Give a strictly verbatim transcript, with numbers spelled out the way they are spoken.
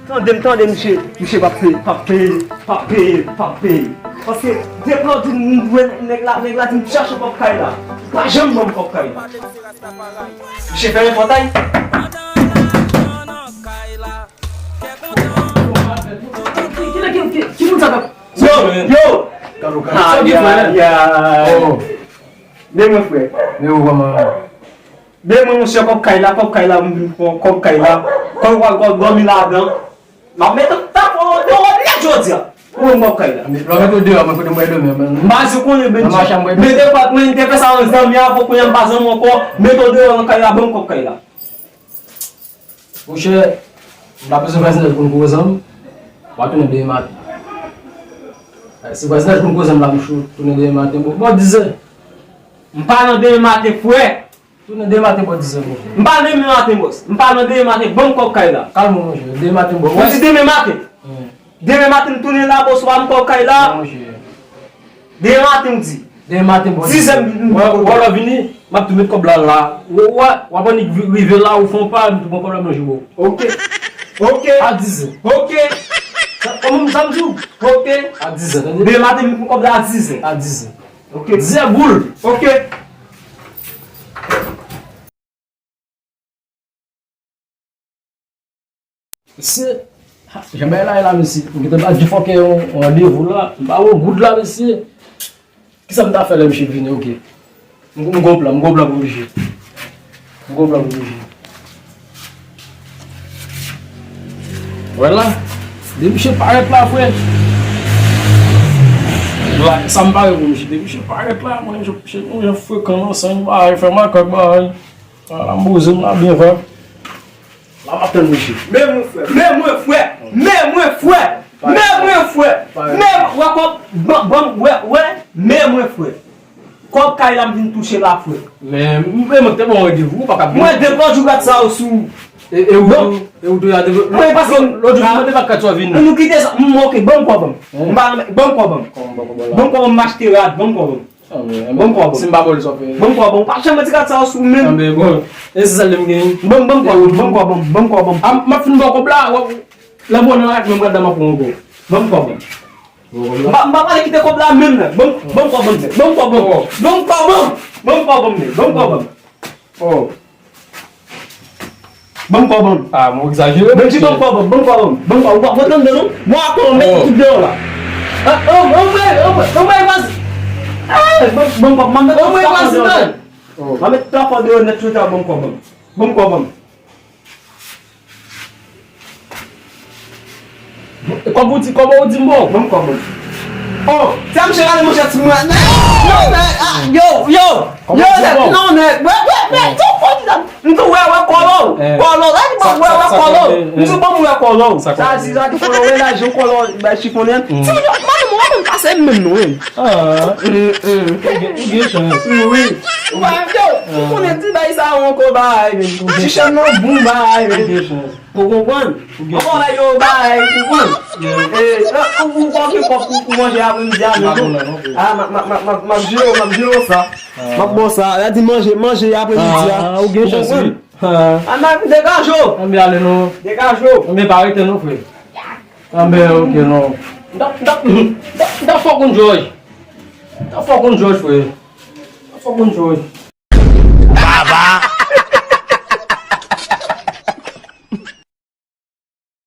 Tande m, tande m, misye, misye p ap peye, p ap peye, p ap peye, p ap peye. Paske depi lòt jou m wè nèg la, nèg la di m chache kòb kay la. Pa janm ban m kòb kay la. Misye fèmen pòtay. Ki, ki, ki, ki moun sa k ap... Yo, yo! Galo, galo. Ay, ay, ay. Oh. Men mwen, frè. Men ou kòman? Men mwen, monchè, kòb kay la, kòb kay la, m vin pran kòb kay la. Kòb, kòb, kòb, dòmi ladan. M ap mete w ta fò deyò nèt jodi a. Ou wè m kòb kay la. Lè w mete w deyò, mwen kote mwen dòmi, men. M pa janm konnen, men. Nan machann mwen. Men de fwa, mwen te fè sa yon zanmi avan, kounye a m pa zanmi ankò. Mete w deyò nan kay la, ban m kòb kay la. Monchè, m ta bezwen vwazinaj pou n koze ansanm, w a tounen demen maten. Eh, si vwazinaj pou n koze ansanm la, monchè, tounen demen maten, bò, bò dizè. M pa nan demen maten, frè. Tounen demen maten, bò dizè, monchè. M pa nan demen maten, bòs. M pa nan demen maten, ban m kòb kay la. Kalme w, monchè, demen maten, bò. Ou di demen maten? Wi. Demen maten m tounen la, bòs, ou ba m kòb kay la. Non, monchè. Demen maten m di. Demen maten, bò. Dizè m, m, m, wè, wè, lè w vini, m ap tou met kòb la la. Wè, wè, w ap annik vi-, rive la, ou fè yon pa, m tou pran kòb la, m lanje w. Ok. Ok. A dizè. Ok. Sa, kòman sa m di w? Ok. A dizè, tande? Demen maten, m pran kòb la a dizè. A dizè. Ok. Dizè boul. Ok. Mesye, ha, jan bagay la ye la, mesye. M gentan ba Djifòkè yon, yon randevou la. M pa wè yon goud la, mesye. Kisa m ta fè lè misye vini, oke? M, m gon plan, m gon plan pou misye. M gon plan pou misye. Wè la, de misye parèt la, frè. La, sa m pare pou misye. De misye parèt la, mwen, misye, misye, misye frekan, non, san bagay, fè makak, bagay. A, la m poze m la byen fè. La m ap tann misye. Men mwen frè, men mwen frè, men mwen frè, men mwen frè, men mwen, wè kòb, ban, ban, wè, wè, men mwen frè. Kòb kay la m vin touche la frè. Men, men mwen te ba w randevou, ou pa ka vin. Mwen devan jou kat sa yo sou. E, e ou, e ou tou ya devan. Mwen pase. Lòt jou mwen te ba kat sa w vin. Nou kite sa, m, oke, ban m kòb an. M pa, ban m kòb an. Kòman ban kòb an la? Ban m kòb an, m achte rad, ban m kòb an. Anben, anben. Ban m kòb an. Si m pa ba w li, sa w fè? Ban m kòb an. Ou pa janm di kat sa w sou menm. Anben, bon. E se sèl li m genyen. Ban m, ban m kòb an, ban m kòb an, ban m kòb an. A, m ap fin ba w kòb la, w ap, lè m wè nan ak menm rad la m ap pran ankò. Ban m kòb an. Ban m kòb la. M pa, m pa pale kite kòb la menm nan. Ban m, ban m kòb an, ban m kòb an. Oh. Ban m kòb an. Ban m kòb an, ban m kòb an. Oh. Ban m kòb an. A, mwen egzajere. Ban m kòb an, ban m kòb an, ban m kòb an. Ou pa pran anndan non. Mwen akò mèt tout deyò la. A, an, an, mwen, an, mwen, an, mwen, vas-y. A, ban, ban m kòb, mwen mèt tout afè deyò nèt. Oh. Mwen mèt tout afè deyò nèt sou ta, ban m kòb an. Ban m kòb an. Kòb ou di, kòb ou di m bon? Ban m kòb an. Oh, se a misye rale manchèt sou mwen. Non, nèg, a, yo, yo. Yo, nèg, non, nèg. Wè, wè, wè, tou fò di sa. M tou wè, wè kòlò. Kòlò, la di ban m wè, wè kòlò. M tou ban m wè kòlò. Sa di, sa di kòlò, wè la, jan kòlò, bay chifonnen. Ti yo, mwen, mwen, mwen, pase m menm, non, wi. Ah. Ou gen, ou gen chans. Wi. Ou pa, yo, ou konnen ti bay sa yo ankò bay, men. Ti chèn nan bon bay, men. Ou gen chans. Ou konprann? Ou gen chans. Ankò la yo bay, ou konprann? Yeah. E, ou, ou pa gen kòb pou, pou manje apremidi a, men. M pa konn non, frè. A, m ap, m ap, m ap, m ap, m ap jere, m ap jere sa. Ah. M ap ba w sa. La di manje, manje apremidi a. Ah, ou gen chans, wi. Ou konprann? Ah. A, m ap degaje w. Anben ale non. Degaje w. Anben pa rete non, frè. Anben, oke, non. M t ap, m t ap, m t ap, m t ap fè w konn Jòj. M t ap fè w konn Jòj, frè. M t ap fè w konn Jòj. Baba,